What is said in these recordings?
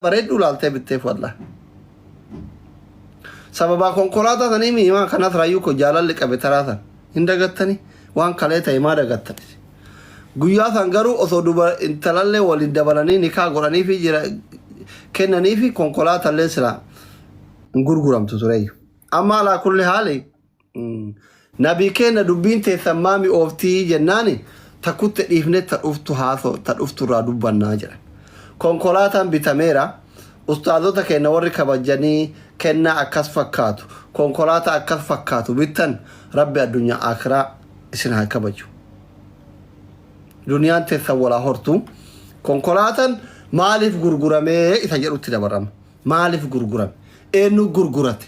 Bareedduu laaltee bitteef wallah. Sababaa konkolaataa sanii miimaa kanas raayyuu koo jaalalli qabe taraa san hin dagattani waan kalee ta'e maa dagattani. Guyyaa san garuu osoo duba intalallee waliin dabalanii nikaa godhaniifi jira kennaniifi konkolaatallee silaa hin gurguramtu tureeyyu. Amma alaa kulli haali Nabii keenna dubbiin teessan maa mi'ooftii jennaani ta kutte dhiifne ta dhuftu haaso ta dhuftu irraa dubbannaa jedhan. Konkolaataan bitameera. Ustaazota keenna warri kabajjanii kennaa akkas fakkaatu konkolaataa akkas fakkaatu bittan Rabbi addunyaa aakiraa isin haa kabaju. Duniyaan teessan walaa hortu. Konkolaatan maaliif gurguramee isa jedhutti dabarama. Maaliif gurgurame? Eenyu gurgurate?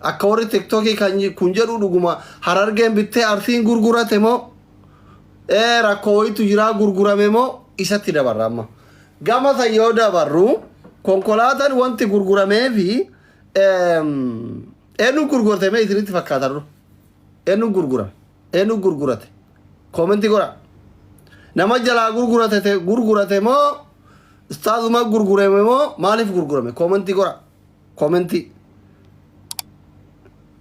Akka warri tiktokii kan kun jedhu dhuguma Harargeen bittee Arsiin gurgurate moo ee rakkoo wayitu jiraa gurgurame moo isatti dabarra amma. Gama san yoo dabarru konkolaataan wanti gurguramee fi eenyu gurgurate mee isinitti fakkaata dura? Eenyu gurgurame? Eenyu gurgurate? Koomentii godhaa. Nama jalaa gurgurate gurgurate moo ustaazuma gurgurame moo maaliif gurgurame? Koomentii godhaa. Komentii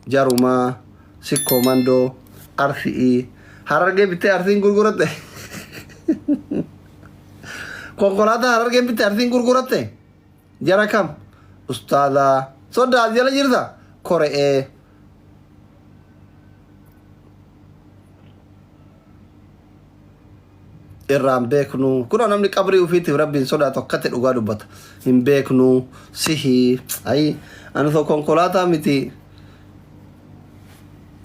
jarumaa sikkoo mandoo arsi'ii Harargee bittee Arsiin gurguratte. Konkolaataa Harargeen bittee Arsiin gurguratte. Jara kam? Ustaazaa. Soddaa as jala jirta? Kore'ee. Irraa hin beeknu. Kunoo namni qabrii ofiitiif Rabbiin sodaatu akkatti dhugaa dubbata. Hin beeknu. Sihii. Ayi. Ani osoo konkolaataa miti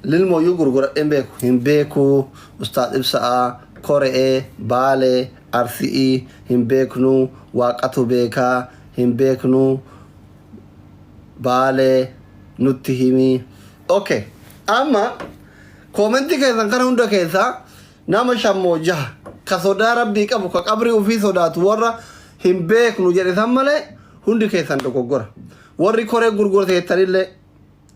lilmooyyuu gurguradhee hin beeku. Hin beeku. Ustaaz Ibsa'aa. Kore'ee. Baalee. Arsi'ii. Hin beeknu. Waaqatu beekaa. Hin beeknu. Baalee. Nutti himi. Okay. Amma koomentii keessan kana hunda keessaa Nama shan moo jaha ka sodaa Rabbii qabu ka qabrii ufii sodaatu warra hin beeknu jedhe san malee hundi keessan dogoggora. Warri koree gurgurate jettanillee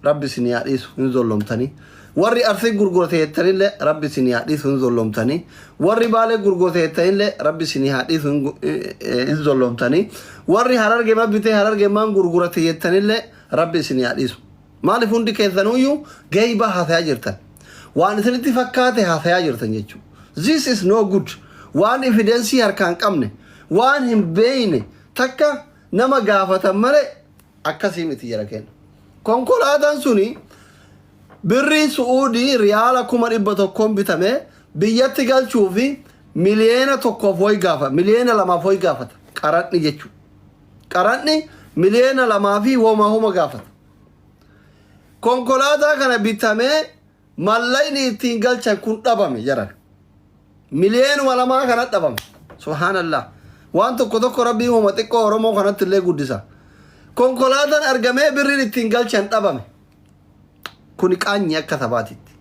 Rabbi isin haa dhiisu hin zollomtanii. Warri Arsii gurgurate jettanillee Rabbi isin haa dhiisu hin zollomtanii. Warri Baalee gurgurate jettanillee Rabbi isin haa dhiisu hin zollomtanii. Warri Harargee ma bitee Harargee maan gurgurate jettanillee Rabbi isin haa dhiisu. Maaliif hundi keessanuyyuu geeybaa haasayaa jirtan. Waan isinitti fakkaate haasayaa jirtan jechuudha. This is no good. Waan evidensii harkaan qabne, waan hin beeyne takka nama gaafatan malee akkasii miti jara keenya. Konkolaataan suni birrii Su'uudii riyaala 100,000n bitame biyyatti galchuu fi 1,000,000f wayi gaafa, 2,000,000f wayi gaafata. Qaranni jechuudha. Qaranni 2,000,000 fi woma homa gaafata. Konkolaataa kana bitamee mallaqni ittiin galchan kun dhabame jaran. 2,000,000 kana dhabame. Subhaanallah. Waan tokko tokko rabbiin homa xiqqoo Oromoo kanatti illee guddisa. Konkolaataan argamee birriin ittiin galchan dhabame. Kuni qaanyi akka sabaatitti.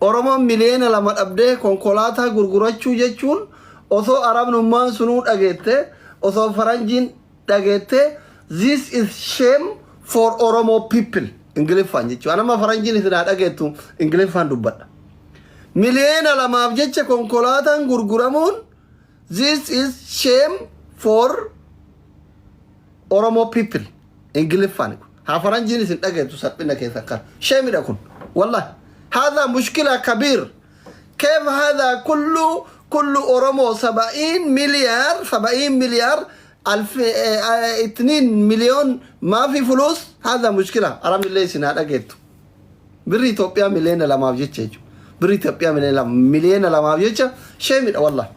Oromoon 2,000,000 dhabdee konkolaataa gurgurachuu jechuun osoo arabnummaan sunuu dhageette osoo faranjiin dhageette this is shame for Oromo people Ingiliffaan jechuudha. Anama faranjiin isin haa dhageettu Ingiliffaan dubbadha. 2,000,000f jecha konkolaataan gurguramuun this is shame for Oromo people Ingiliffaan kun. Haa faranjiin isin dhageettu salphina keessan kana. Sheemidha kun. Wallahi. هذا مشكلة كبير كيف هذا كله كل أورومو 70 مليار 70 مليار ألف اه 2 مليون ما في فلوس، هذا مشكلة. أرام اللي سنة dhageettu. Birri Itoophiyaa 2,000,000f jecha jechuudha. Birri Itoophiyaa 2,000,000f jecha sheemidha wallahi.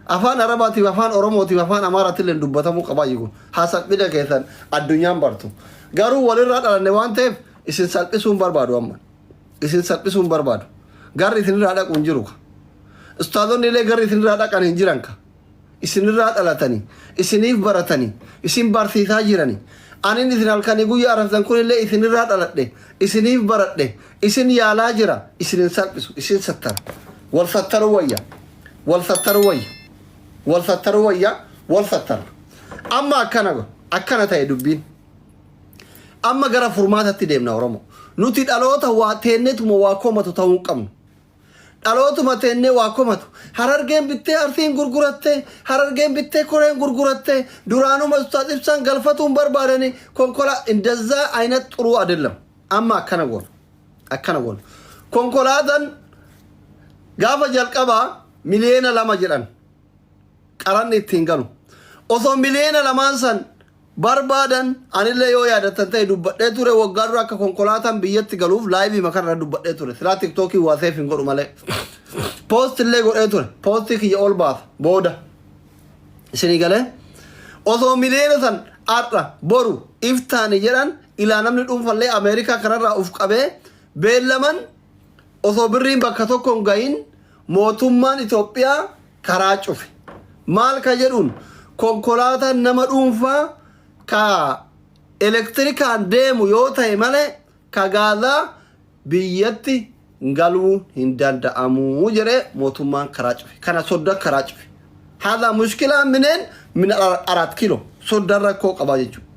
Afaan Arabaatiif, afaan Oromootiif, afaan Amaaraatiin dubbatamuu qabaa kun. Haa salphina keessan addunyaan bartu. Garuu walirraa dhalanne waan ta'eef isin salphisuu hin barbaadu amma. Isin salphisuu hin barbaadu. Garri isinirraa dhaqu hin jiru ka. Ustaazonni illee garri isinirraa dhaqan hin jiran ka. Isinirraa dhalatanii, isiniif baratanii, isin barsiisaa jiranii. Anin isin halkanii guyyaa arrabsan kunillee isinirraa dhaladhe, isiniif baradhe, isin yaalaa jira, isin hin salphisu, isin sattara. Wal sattaruu wayya. Wal sattaruu wayya. Wal sattaruu wayya. Wal sattara. Amma akkana akkana ta'e dubbiin. Amma gara furmaatatti deemna Oromoo. Nuti dhaloota waa teennetuma waa komatu ta'uu hin qabnu. Dhalootuma teennee waa komatu. Harargeen bittee Arsiin gurgurattee, Harargeen bittee Koreen gurgurattee, duraanuma Ustaaz Ibsaan galfatuu hin barbaadani konkolaa indazaa aynat xuruu adellam. Amma akkana goona. Akkana goona. Konkolaataan gaafa jalqabaa 2 miliyoona jedhan. Qaranni ittiin galu. Osoo 2 miliyoona san barbaadan, anillee yoo yaadattan ta'e dubbadhee ture waggaa dura akka konkolaataan biyyatti galuuf live makarra dubbadhee ture. Silaa TikTokii waa seef hin godhu malee. Post illee godhee ture. Postii kiyya ol baasa booda. Isinii galee? Osoo miliyoona san har'a boru iftaani jedhan, ilaa namni dhuunfallee Ameerikaa kanarraa uf qabee beellaman, osoo birriin bakka tokko hin gahin mootummaan Itoophiyaa karaa cufe. Maal ka jedhuun, konkolaataan nama dhuunfaa ka elektirikaan deemu yoo ta'e malee ka gaazaa biyyatti galuu hin danda'amu jedhee mootummaan karaa cufe. Kana sodda karaa cufe. Haadha mushkilaa mineen min 4 kiiloo soddaan rakkoo qabaa jechuudha.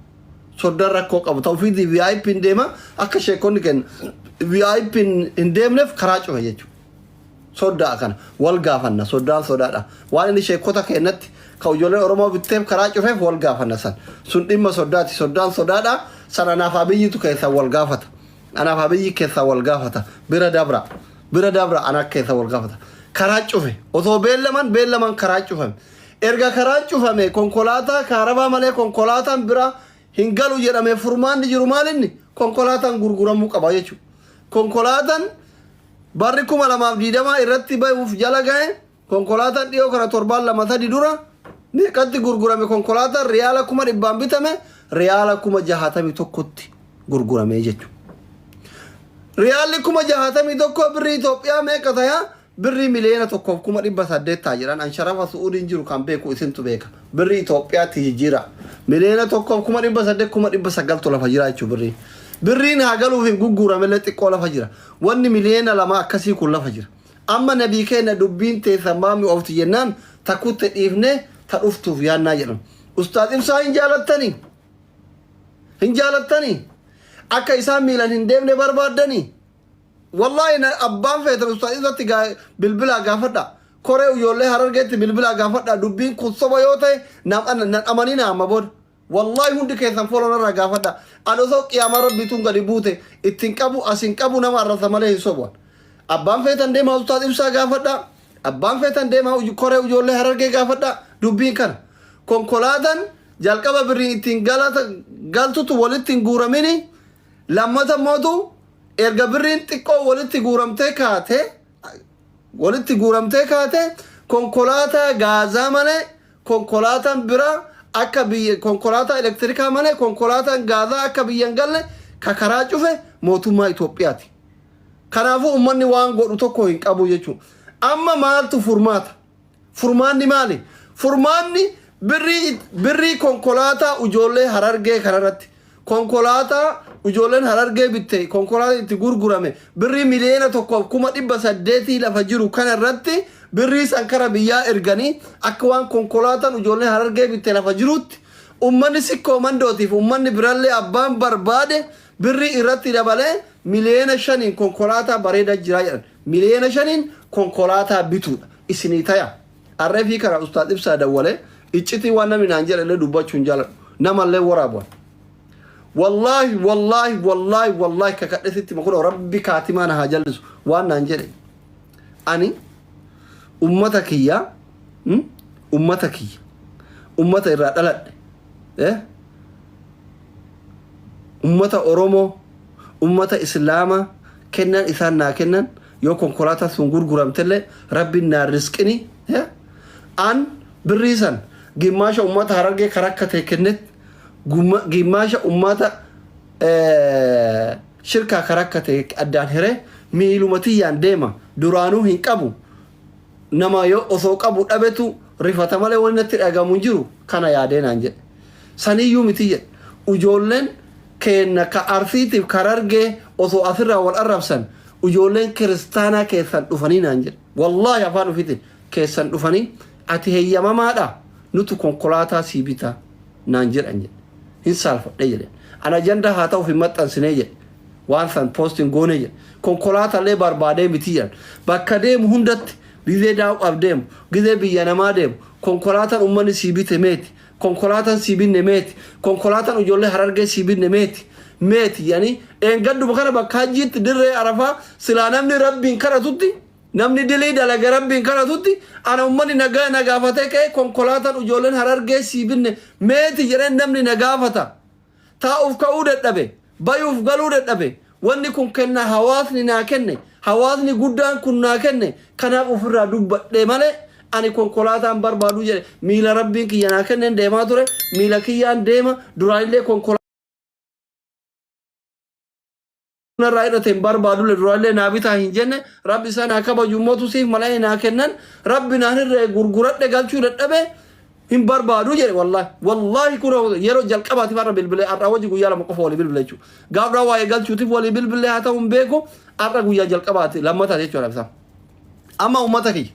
Soddaan rakkoo qabu ta'uu fi VIP hin deema, akka sheekonni kenna VIP hin deemneef karaa cufe jechuudha. Soddaa kana wal gaafanna, soddaan sodaadha. Waan inni sheekota kennatti ka ijoolleen Oromoo bitteef karaa cufeef wal gaafanna san. Sun dhimma soddaati. Soddaan sodaadha. San anaaf Abiyyitu keessaa wal gaafata. Anaaf Abiyyi keessaa wal gaafata. Bira dabra. Bira dabra, ana keessa wal gaafata. Karaa cufe. Osoo beellaman beellaman karaa cufame. Erga karaan cufame, konkolaataa kaarabaa malee konkolaataan biraa hin galu jedhame, furmaanni jiru maal inni? Konkolaataan gurguramuu qaba jechuudha. Konkolaataan barri 2020 irratti bahuuf jala gahe, konkolaataan dhiyoo kana torbaan 2-3 dura meeqatti gurgurame? Konkolaataan riyaala 100,000 bitame riyaala 61,000tti gurgurame jechuudha. Riyaalli 61,000 birrii Itoophiyaa meeqa tayaa? Birrii 1,800,000 ta'a jedhan. An sharafa Su'uudiin jiru kan beeku isintu beeka. Birrii Itoophiyaatti jijjiira. 1,800,000, 900,000tu lafa jira jechuudha birriin. Birriin haa galuuf hin gurguramellee xiqqoo lafa jira. Wanni 2 miliyoona akkasii kun lafa jira. Amma nabii keenya dubbiin teessan maami oofti jennaan takkutti dhiifnee ta dhuftuuf yaannaa jedhan. Ustaaz Ibsaa hin jaalattanii? Hin jaalattanii? Akka isaan miilan hin deemne barbaaddanii? Wallaahi abbaan feetan Ustaaz Ibsaatti bilbilaa gaafadha. Koree ijoollee Harargeetti bilbilaa gaafadha. Dubbiin kun soba yoo ta'e nan amanina amma booda. Wallaahi hundi keessan follow narraa gaafadha. Ani osoo qiyaamaa Rabbiituun gadi buute ittiin qabu as hin qabu, nama arrabsa malee hin sobu. Abbaan feetan deemaa Ustaaz Ibsaa gaafadha. Abbaan feetan deemaa koree ijoollee Harargee gaafadha. Dubbiin kana. Konkolaataan jalqaba birriin ittiin galtutu walitti hin guuramini. Lammata mootu erga birriin xiqqoo walitti guuramtee kaate konkolaataa gaazaa malee konkolaataan biraa akka biyya, konkolaataa elektirikaa malee konkolaataan gaazaa akka biyya hin galle ka karaa cufe mootummaa Itoophiyaati. Kanaafuu uummanni waan godhu tokko hin qabu jechuudha. Amma maaltu furmaata? Furmaanni maali? Furmaanni birrii konkolaataa ijoollee Harargee kanarratti, konkolaataa ijoolleen Harargee bitte, konkolaataa itti gurgurame birrii 1,800,000 lafa jiru kanarratti, birrii san kara biyyaa erganii akka waan konkolaataan ijoolleen Harargee bitte lafa jirutti, ummanni Sikkoo Mandootiif ummanni birallee abbaan barbaade birrii irratti dabalee 5 miliyoonaan konkolaataa bareedaa jira jedhan. 5 miliyoonaan konkolaataa bituudha. Isinii taya. Arreefii kana Ustaaz Ibsaa dawwalee iccitii waan namni naan jedhe illee dubbachuu hin jaaladhu. Namallee waraabuan. Wallaahi, wallaahi, wallaahi, wallaahi, kakadhe sitti makudha, Rabbi kaatimaa na haa jallisu waan naan jedhe. Ani ummata kiyya, ummata kiyya, ummata irraa dhaladhe, ummata Oromoo, ummata Islaamaa kennan isaan naa kennan yoo konkolaataa sun gurguramtellee Rabbiin naa risqini, an birrii san gimmaasha ummata Harargee kan rakkate kennet, gimmaasha ummata shirkaa kan rakkate addaan hiree miiluma tiyyaan deema. Duraanuu hin qabu, nama yoo osoo qabu dhabetu rifata malee wanni natti dhagamu hin jiru. Kana yaadee naan jedhe. Saniyyuu miti jedhe, ijoolleen keenna ka Arsiitiif ka Harargee osoo asirraa wal arrabsan ijoolleen kiristaanaa keessan dhufanii naan jedhe. Wallaahi afaan ofiitiin keessan dhufanii, "Ati heeyyamamaadha, nutu konkolaataa sii bitaa," naan jedhan jedhe. Hin saalfadhe jedhe. Ana ajandaa haa ta'uuf hin maxxansinee jedhe. Waan san post hin goone jedhe. Konkolaatallee barbaadee miti jedhan. Bakka deemu hundatti gizee daaw'aaf deemu, gizee biyya namaa deemu, konkolaataan ummanni sii bite meeti, konkolaataan sii binne meeti, konkolaataan ijoollee Harargee sii binne meeti, meeti jedhanii dheengadduma kana bakka hajjiitti dirree Arafaa silaa namni Rabbiin kadhatutti namni dilii dalage Rabbiin kadhatutti ana ummanni nagaa na gaafatee ka'ee konkolaataan ijoolleen Harargee sii binne meeti jedhee namni na gaafata. Taa'uuf ka'uu dadhabe, bayuuf galuu dadhabe, wanni kun kennaa hawaasni naa kenne, hawaasni guddaan kun naa kenne, kanaaf ofirraa dubbadhe malee ani konkolaataan barbaadu jedhe. Miila Rabbiin kiyya naa kenneen deemaa ture, miila kiyyaan deema, duraanillee konkolaataa narraa hir'ate hin barbaadule, duraallee naa bitaa hin jenne. Rabbi isaa naa kabaju mootu siif malee naa kennan Rabbi naan hirree gurguradhe galchuu dadhabe hin barbaadu jedhe. Wallaahi wallaahi kun yeroo jalqabaatiif har'a bilbilee, har'a wajji guyyaa 2 qofa walii bilbile jechuudha. Gaafdhaa waa'ee galchuutiif walii bilbilee haa ta'u hin beeku, har'a guyyaa jalqabaati lammataa jechuudha ibsaa. Amma uummata kiyya,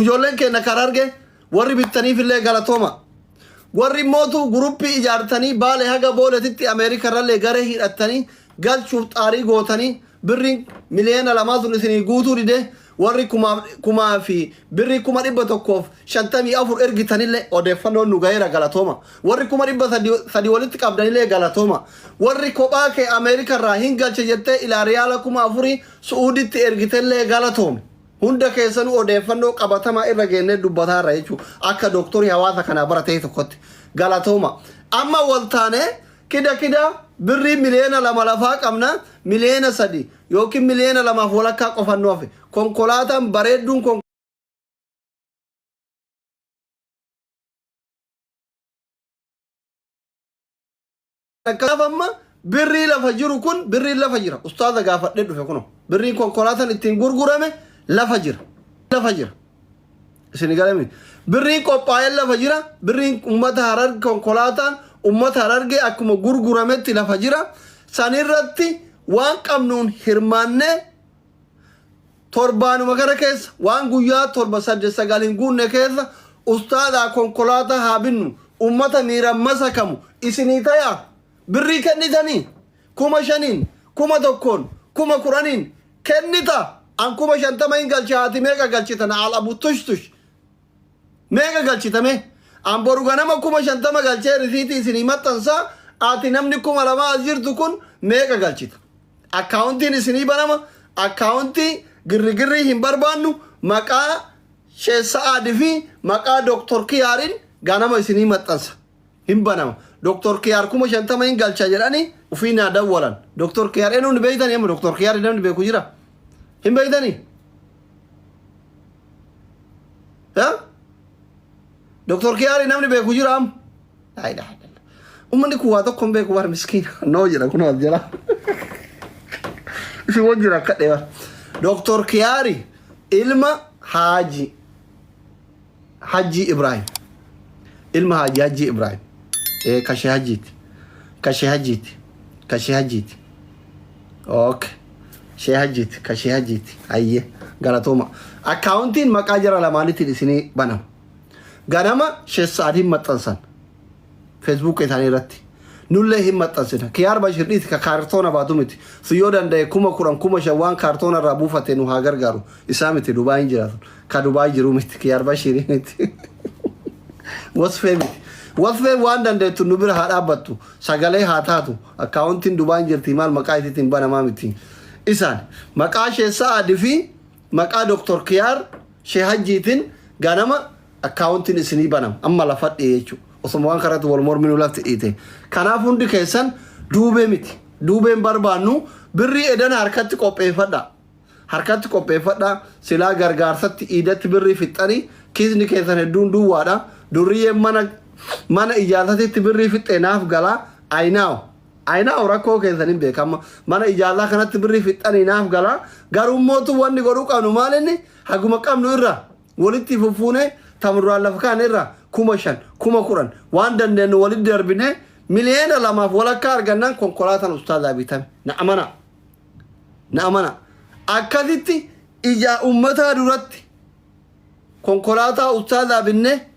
ijoolleen keenya karaa arge warri bittaniif illee galatooma. Warri mootu guruppii ijaartanii Baale haga Booletitti Ameerika irrallee garee hidhattanii galchuuf xaarii gootanii birriin miliyoona 2 sun isinii guutuu dide, warri kumaa fi birrii 154,000 ergitanillee odeeffannoon nu gaheera, galatooma. Warri 300,000 walitti qabdanillee galatooma. Warri kophaa kee Ameerika irraa hin galche jettee ilaa riyaala 4,000 Su'uuditti ergitellee galatoome. Hunda keessanuu odeeffannoo qabatamaa irra geennee dubbataa irra jechuudha. Akka dooktorii hawaasa kanaa baratee tokkotti. Galatooma. Amma wal taanee kida kida birrii miliyoona 2 lafaa qabna, miliyoona 3 yookiin miliyoona 2f walakkaa qofannoo hafe. Konkolaataan bareedduun Kanaaf amma birrii lafa jiru kun, birriin lafa jira. Ustaaza gaafadhee dhufe kuno. Birriin konkolaataan ittiin gurgurame lafa jira. Lafa jira. Isin galame. Birriin qophaa'ee lafa jira. Birriin uummata Hararge, konkolaataan uummata Harargee akkuma gurgurametti lafa jira. Sanirratti waan qabnuun hirmaannee torbaanuma kana keessa, waan guyyaa 7, 8, 9 hin guunne keessa ustaadaa konkolaataa haa binnu, ummata miiran masakamu isinii tayaa. Birrii kennitanii 5,000n, 1,000n, 10,000n kennita. An 50,000 hin galcha. Ati meeqa galchita? Na alabu tush tush meeqa galchitame? An boru ganama 50,000 galchee risiitii isinii maxxansaa. Ati namni 2,000 as jirtu kun meeqa galchita? Akkaawuntiin isinii banama. Akkaawuntii girrigirrii hin barbaannu. Maqaa Sheek Sa'aad fi maqaa Dooktor Kiyaariin ganama isinii maxxansa, hin banama. Dooktor Kiyaar 50,000 hin galcha jedhanii ufii naa dawwalan. Dooktor Kiyaar eenyuun beeytanii? Amma Dooktor Kiyaar namni beeku jira? Hin beeytanii? Dooktor Kiyaar namni beeku jira amma? Laa ilaaha illallah. Uummanni kun waa tokko hin beeku bar, miskiina. Noo jedha kun as jala. Isin wajjin akka dheebar. Dooktor Kiyaari ilma Haaji Hajji Ibrahim. Ilma Haaji Hajji Ibrahim. Ee kashee Hajjiiti. Kashee Hajjiiti. Kashee Hajjiiti. Okay. Shee Hajjiiti. Kashee Hajjiiti. Hayyee. Galatooma. Akkaawuntiin maqaa jara lamaaniitiin isinii banama. Ganama Sheekh Sa'ad hin maxxansan. Facebook isaanii irratti. Nullee hin maxxansina. Kiyaar Bashir dhiisi, ka kaartoona baatu miti. Sun yoo danda'e 10,000, 5,000 waan kaartoona irraa buufate nu haa gargaaru. Isaa miti, Dubaay hin jiraatu. Ka Dubaay jiru miti. Kiyaar Bashir miti. Wasfee miti. Wasfee waan dandeettu nu bira haa dhaabbattu. Sagalee haa taatu. Akkaawuntiin Dubaay hin jirti maal maqaa isiitiin banamaa miti. Isaan maqaa Sheekh Sa'ad fi maqaa Dr. Kiyaar Sheekh Hajjiitiin ganama akkaawuntiin isinii banama. Amma lafa dhi'e jechuudha. Osoma waan kanatti wal morminuu lafti dhiite. Kanaaf hundi keessan duubee miti. Duubeen barbaannu, birrii edana harkatti qopheeffadha. Harkatti qopheeffadha. Silaa gargaarsatti iidatti birrii fixxanii kiisni keessan hedduun duwwaadha. Durriyyeen mana ijaarsatitti birrii fixxee naaf galaa. Ayinaaw. Ayinaaw rakkoo keessan hin beekama. Mana ijaarsaa kanatti birrii fixxanii naaf galaa. Garuu mootu wanni godhuu qabnu maal inni haguma qabnu irraa walitti fuffuune tamurraan lafa kaan irraa 5,000, 10,000 waan dandeenyu walitti darbine miliyoona 2f walakkaa argannaan konkolaataan ustaazaa bitame. Na amana. Na amana. Akkasitti ija uummataa duratti konkolaataa ustaazaa binne,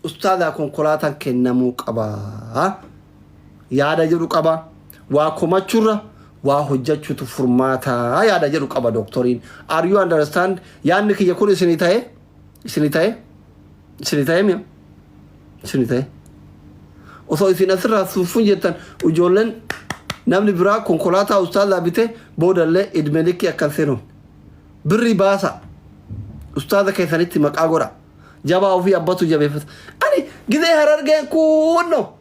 ustaazaa konkolaataan kennamuu qaba. Yaada jedhu qaba. Waa komachuurra Waa hojjechuutu furmaataa yaada jedhu qaba dooktoriin. Are you understand? Yaadni kiyya kun isinii ta'e? Isinii ta'e? Isinii ta'e mi'a? Isinii ta'e? Osoo isin asirraa suufuun jettan, ijoolleen namni biraa konkolaataa ustaazaa bite boodallee idmelikki akkan seenu. Birrii baasa. Ustaaza keessanitti maqaa godha. Jabaa ofii abbatu jabeeffata. Ani gizee Harargeen kunno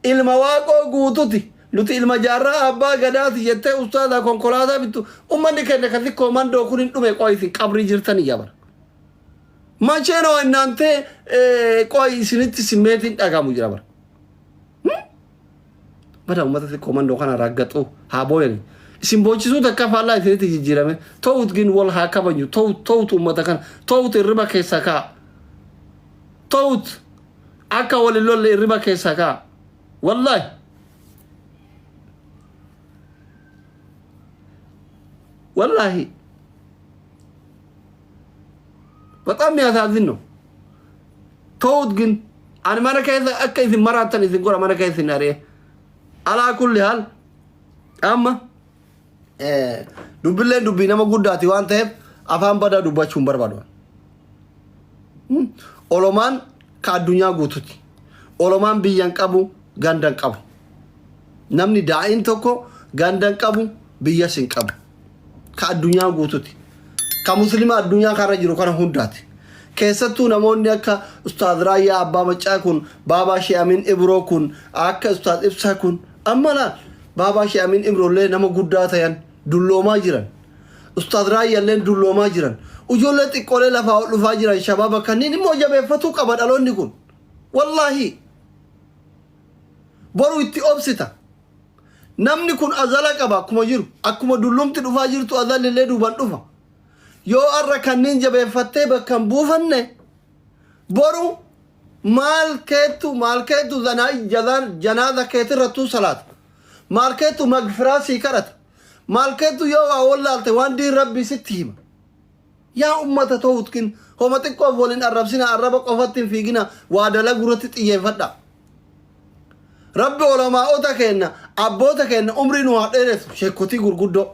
ilma Waaqoo Guututi. Nuti ilma Jaarraa Abbaa Gadaati jettee ustaazaa konkolaataa bittu, ummanni keenya kan xiqqoo mandoo kun hin dhume. Qoy, isin qabrii jirtanii jabara. መቼ ነው እናንተ? ቆይ, isinitti simmeetiin dhagamu jira bara. Bada uummata xiqqoo mandoo kana raggaxu haa booyani. Isin boochisuu takka faallaa isinitti jijjiirame. ተውት ግን wal haa kabaju. ተውት, ተውት, uummata kana ተውት, irriba keessa kaa. ተውት, akka wal hin lolle irriba keessa kaa. Wallaahi. Wallaahi. በጣም የሚያሳዝን ነው። ተውት ግን ani mana keessa akka isin maraattan isin godha, mana keessa isin ari'e. على كل حال, amma dubbilleen dubbii nama guddaati waan ta'eef afaan badaa dubbachuu hin barbaadu. Olomaan ka addunyaa guututi. Olomaan biyya hin qabu, ganda hin qabu. Namni daa'iin tokko ganda hin qabu, biyyas hin qabu. Ka addunyaa guututi. Ka muslima addunyaa kanarra jiru kana hundaati. Keessattuu namoonni akka Ustaaz Raayyaa Abbaa Maccaa kun, Baabaa Shee Amin Ibroo kun, akka Ustaaz Ibsaa kun, amma laal, Baabaa Shee Amin Ibroollee nama guddaa ta'an, dulloomaa jiran. Ustaaz Raayyaalleen dulloomaa jiran. Ijoollee xiqqoolee lafaa ol dhufaa jiran, shabaaba kanneen immoo jabeeffatuu qaba dhaloonni kun. Wallaahi. Boru itti obsita. Namni kun azala qaba akkuma jiru. Akkuma dullumti dhufaa jirtu azalli duuban dhufa. Yoo har'a kanneen jabeeffattee bakka hin buufanne, boru maal keettu, maal keettu janaaza keetirrattuu salaata. Maal keettu magfiraa sii kadhata. Maal keettu yoo waa wallaalte waan diin Rabbii sitti hima. Yaa ummata, ተውት ግን homa xiqqoof waliin arrabsina, arraba qofatti hin fiigina, waa dalaguu irratti xiyyeeffadha. Rabbi olamaa'ota keenna, abboota keenna umrii nu haa dheeressu, sheekotii gurguddoo.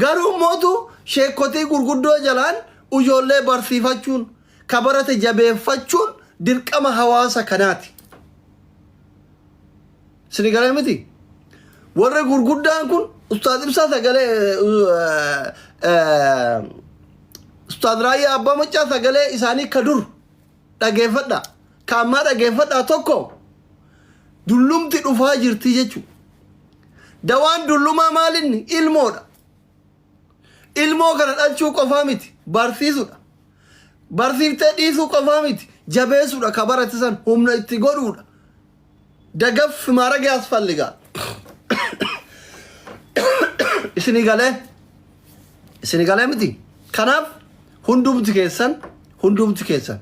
Garuu mootu sheekotii gurguddoo jalaan ijoollee barsiifachuun, ka barate jabeeffachuun dirqama hawaasa kanaati. Sini galee miti? Warri gurguddaan kun Ustaaz Ibsaa sagalee, Ustaaz Raayyaa Abbaa Maccaa sagalee isaanii ka dur dhageeffadha. Ka ammaa dhageeffadha, tokko dullumti dhufaa jirti jechuudha. Dawaan dullumaa maalinni? Ilmoodha. Ilmoo kana dhalchuu qofaa miti, barsiisuudha. Barsiiftee dhiisuu qofaa miti, jabeessuudha, ka barate san humna itti godhuudha. ደገፍ ማድረግ ያስፈልጋል። Isinii galee? Isinii galee miti? Kanaaf hundumti keessan, hundumti keessan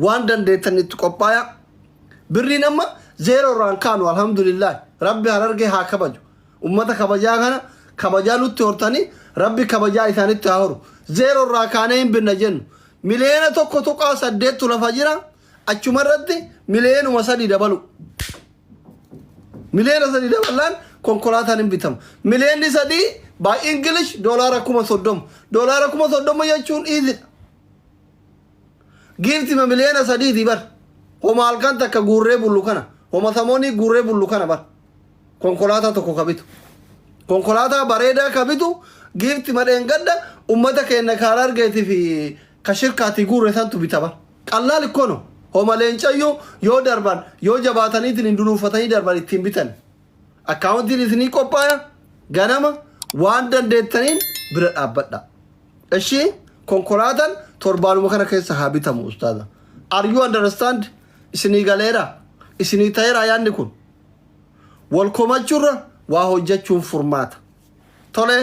waan dandeettan itti qophaa'aa. Birriin amma zeeroo irraan kaanu, alhamdulillah. Rabbi Harargee haa kabaju. Ummata kabajaa kana kabajaa nutti hortanii, Rabbi kabajaa isaanitti haa horu. Zeeroo irraa kaanee hin binna jennu. 1.8 miliyoonatu lafa jira. Achuma irratti 3 miliyoona dabalu. 3 miliyoona dabalaan konkolaataan hin bitamu. 3 miliyoonni by English $30,000. $30,000 jechuun easydha. Giiftima 3 miliyooniiti bar. Homa halkan takka guurree bullu kana. Homa samoonii guurree bullu kana bar. Konkolaataa tokko ka bitu. Konkolaataa bareedaa ka bitu giiftima dheengadda ummata keenya karaa argeetii fi ka shirkaatii guurre santu bita bar. ቀላል እኮ ነው. Homa leencayyuu yoo darban, yoo jabaataniitiin hin dunuunfatanii darban ittiin bitan. Akkaawuntiin isinii qophaaya, ganama waan dandeettaniin bira dhaabbadha. Ishii konkolaataan torbaanuma kana keessa haa bitamu, ustaaza. Are you understand? Isinii galeera? Isinii ta'eera yaadni kun? Wal komachuurra waa hojjechuun furmaata. Tole.